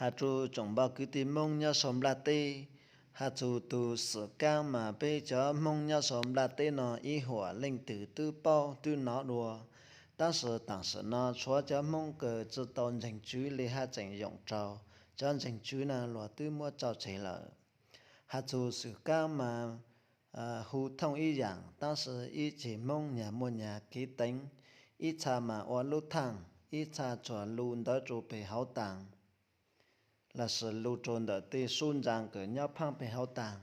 Has txug tsoom npawg kwv tij Hmoob nyob sau nplaj teb, has txug tus xwm kaab mas peb cov Hmoob nyob sau nplaj teb no ib huam leej twg twb paub twb nov dua, tab sis taam sim no tshuav cov Hmoob kws tsi tau ntseeg tswv le haj tseem yoom raug, cov ntseeg tswv na luag twb muab tso tseg lawm. Has txug xwm kaab mas hu thooj ib yaam, tab sis ib ceg Hmoob nyag muaj nyag kev teev, ib txha mas ua lub thaaj, ib txha tsuas lug ntawv rua peg hauv taag, lossis lug rua ntawm tej sub ntsaa kws nyob phaab peg hauv taag.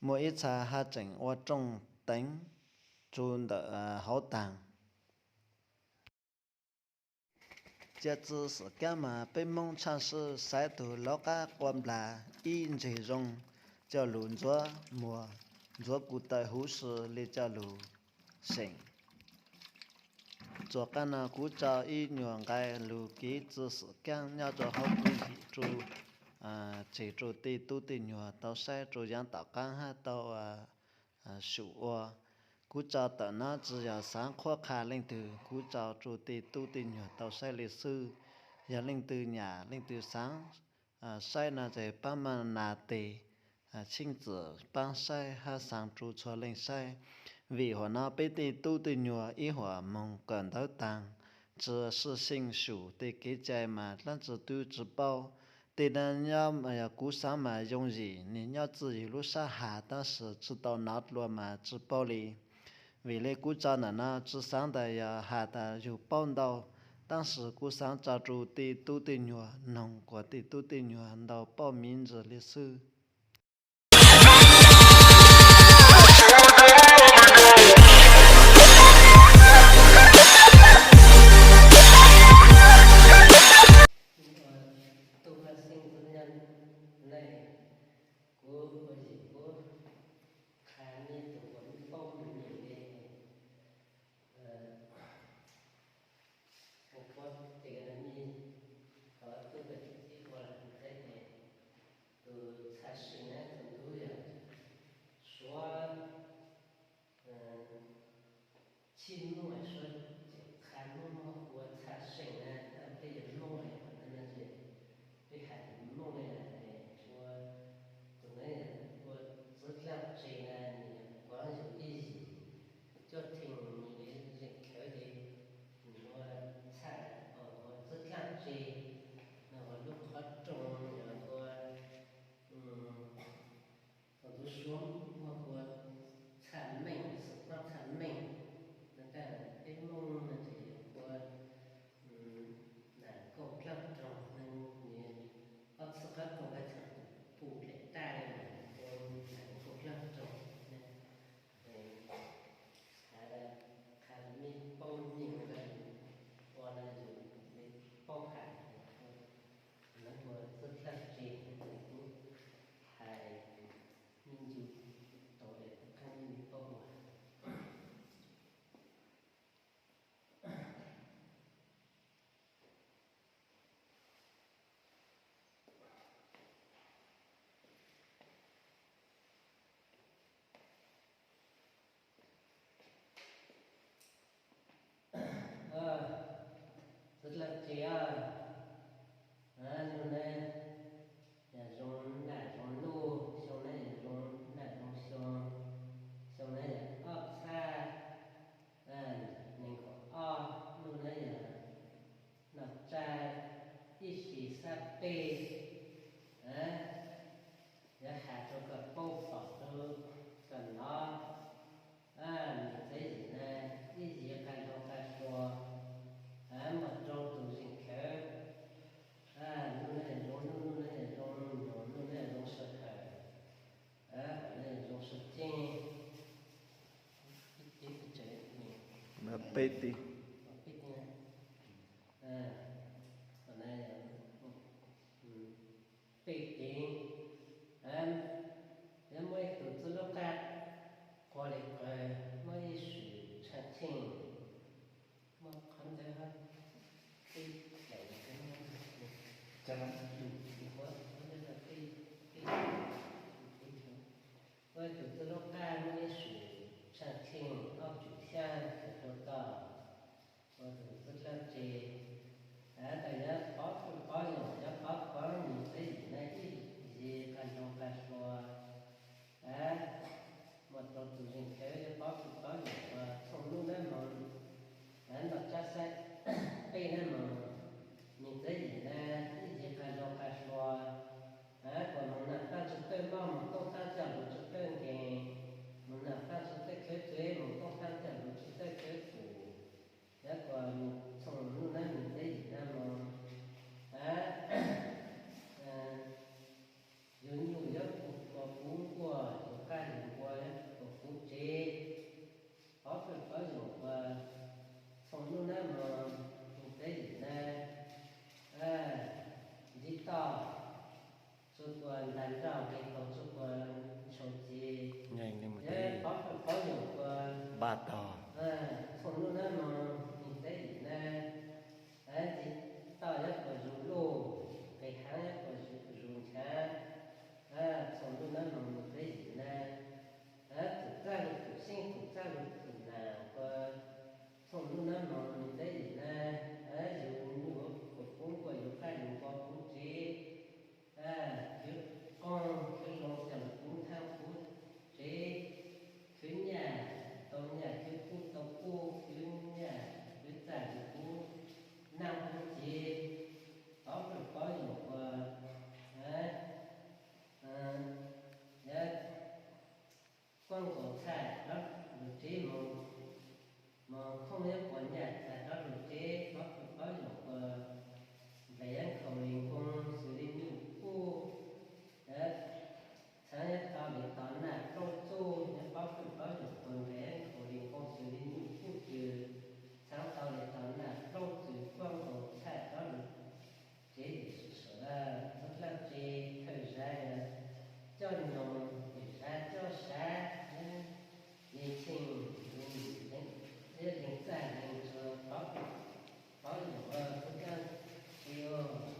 Muaj ib txha haj tseem ua rooj teev rua ntawm hauv taag. Ca txwv xwm kaab mas peb Hmoob tshaaj sib xaiv tug lauv qaab qua nplas ib ntseg zoo, coj lug ntxuav muag, ntxuav kuv tawm huv si le coj lug seem. Txuas qaab no kuv tso ib nyuas nqai lug kev txwv xwm kaab nyob rua hauv kuv yim rua, tseg rua tej tub tej nyuag tau saib rua yaav tom qaab hab tau sum ua. Kuv tso tawm no tsi yog xaav qhuab qha leej twg, kuv tso rua tej tub tej nyuag tau saib le xwb. Yog leej twg nyam leej twg xaav saib no ces paab maj nas tes, tsheej txim paab saib hab xaav rua txhua leej saib. Vim huam no peb tej tub tej nyuag ib huam moog kawm ntawv taag, tsi sib xyeej sum tej kev cai mas dlaab tsi twb tsi paub. Tej no nyob yog kuv xaav mas yooj yim, nwg nyob txij yug lub sab has tab sis tsi tau nov dlua mas tsi paub le. Vim le kuv tso ntawm no tsi xaav tas yog has tas yug paub ntau, tab sis kuv xaav tso rua tej tub tej nyuag noog kuas tej tub tej nyuag ntau paub miv ntsis le xwb. Kuv ua yim kuv qha nej tus uas nej paub me me le, kuv paub tias nej tub ka tib ua ntawd ces tus txhaj seem na tus ntub yog Suav, Txhij Nuj, Suav Txhaj Nuj, hu ua Txhaj Seem na, peb yog Hmoob no ces peb has Hmoob ne, ua tus ntawd ua txwv dlaaj tse na, nws yog kuav yug ib yim, cuaj theej nws zeem khawv ces nws ua txhaj, ua txwv dlaaj tse no, ua lub qhov rooj yog ua, tus ntxhuav Suav muaj hu ua Txhaj Meej, xwm koob Txhaj Meej no, peb Hmoob no ces yog ua nas kauj dlaaj roog no, nws ob txhij qab koog peb txhaj pum daim daj le ua nas kauj dlaaj roog. Qha, qha me paub meej le, ua le yus le paub has, lawv ua txwv dlaaj tse, kuv hais me ntsis tau le qha me paub ua. Txwv dlaaj tse, nub na yog zoo naj zoo nub, xyoo na yog zoo naj zoo xyoo, xyoo na yog ob txhab nees nkaum ob, nub na yog noj tsab ib xyis xab peb. Yuav has rua koj paub, pom rua koj nov. Nws txwv yim na, ib yim qas zoo qas sua, muaj rau tus zeem khawv. Nub na zoo nub, nub na zoo nyoog, nub na zoo sij hawm, nub na zoo sij ceeb. Peb tib, peb tib, peb tib. Yuav muaj ib tug txwv lub qab qua le qawg, muaj ib sim tshaaj tsheej, muaj qhov ntawd, peb, muaj ib tug txwv lub qab muaj ib sim tshaaj tsheej ob cum xyaab kws rau toj. Tus zeem khawv yog pob kws pob nyuam uas txhooj nub nab moos, ntom tsab xab peb nab moos, nws txawv yim na, ib ntsis qas zog qas hlua, kuas moos nam qaab tsw tawj moj, moos toob qaab coj lug tsw tawj nkees, moos nam qaab tsw tawj khawv txwv, moos toob qaab coj lug tsw tawj khawv pum, yog kuas txhooj nub nab nws txawv yim nab moos. Yug nyuj yuav kuas kuv nkuaj, yug qaj yug npua yuav kuas kuv tsev. Pob kws pob nyuam uas txhooj nub nab moos, nws txawv yim na, ntsib toj, tsw kuas ntag nroj nqis taug, tsw kuas ntshoo ci. Pob kws pob nyuam uas npaj tog, txhooj nub nab moos, nws txawv yim na, ntsib toj yuav kuas zus luj, nqis haav yuav kuas zus nchaav. Txhooj nub nab moos, nws txawv yim na, txhum txaj lug txhum xyeeb, txhum txaj lug txhum nam uas txhooj nub nab moos, nws txawv yim na, yug nyuj yuav kuas kuv nkuaj, yug qaj yug npua kuv tsev. Khwv qoob khwv loo coj lug kuv nqaab kuv tsev, khwv nyaj tau nyaj, khwv kub tau kub, khwv nyaj khwv txaj lug kuv nqaab kuv tsev. Pob kws pob nyuam uas, yog kuab nkaus txhaj rov lug tsev moos, moos khooj yuav kuas nyaj txhaj rov lug tsev. Pob kws pob nyuam uas nplaim yeeb khaus li nkoos xws li nyuj kuj, txhaav yuav tau li tom naj plaub txuj. Yog pob kws pob nyuam uas nplaim yeeb khaus li nkoos xws li nyuj kuj cws, txhaav tau li tom naj plaub txuj, kuab nkaus txhaj rov lug tsev. Yexus sau lawm txhua dlaab tsi thawj zag coj nyoos, yim zag coj sav, yim tsheej, yim leeg txaj leeg tsuas pob kws pob nyuam txhua dlaab tsi. Txhua dlaab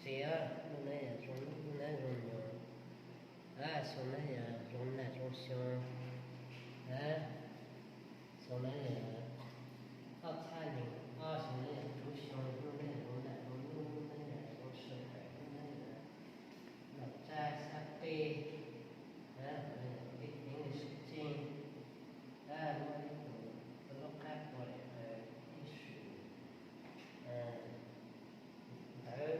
tsi, nub nab yog zoo nub, nub nab zoo nyuas, xyoo nab yog zoo nag zoo xyoo, xyoo nab yog ob txhab nees ob, xyoo nab yog rub xyoo, nub nab yog zoo nag zoo nub, nub nab yog zoo sawv daws, nub nab yog ntom tsab xab peb, tib teev sib tseeb, muab ib tug tub lub qab tua li qawv ib sim ntawd,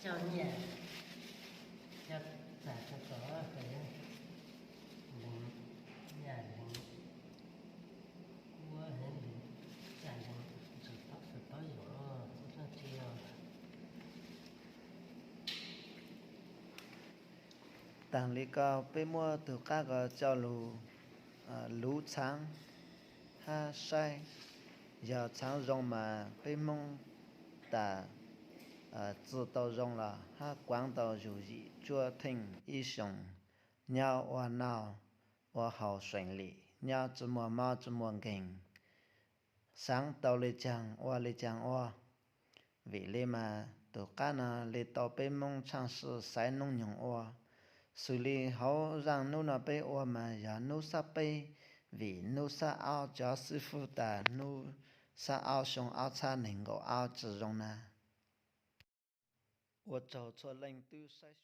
Coj nyiaj, coj txam rau kom lees, nyiaj lees, kuab heev, txam lees, txam paub xwm paub yus, txhob txhawj thiab. Taag li ko peb muab tug qab ko coj lug luv txhaav hab saib, yog txhaav zoo mas peb Moob tas txwj tau zoo los hab kuaav tau yug yim cuaj theej ib xyoos, nyob ua noj ua haus seem lim, nyob tsi muaj mob tsi muaj nkeeg, xaav tau le caag ua le caag ua. Vim le mas tug qab no le tau peb Moob tshaaj sib xaiv noob nyoog ua. Xws li hauv zaaj nub no peb ua mas yog nub xab peb, vim nub xab aub cov xib fwb tas nub xab aub xyoo aub txhab neeg nkaum aub tsi zoo na. Ua tsaug txhua leej twb saib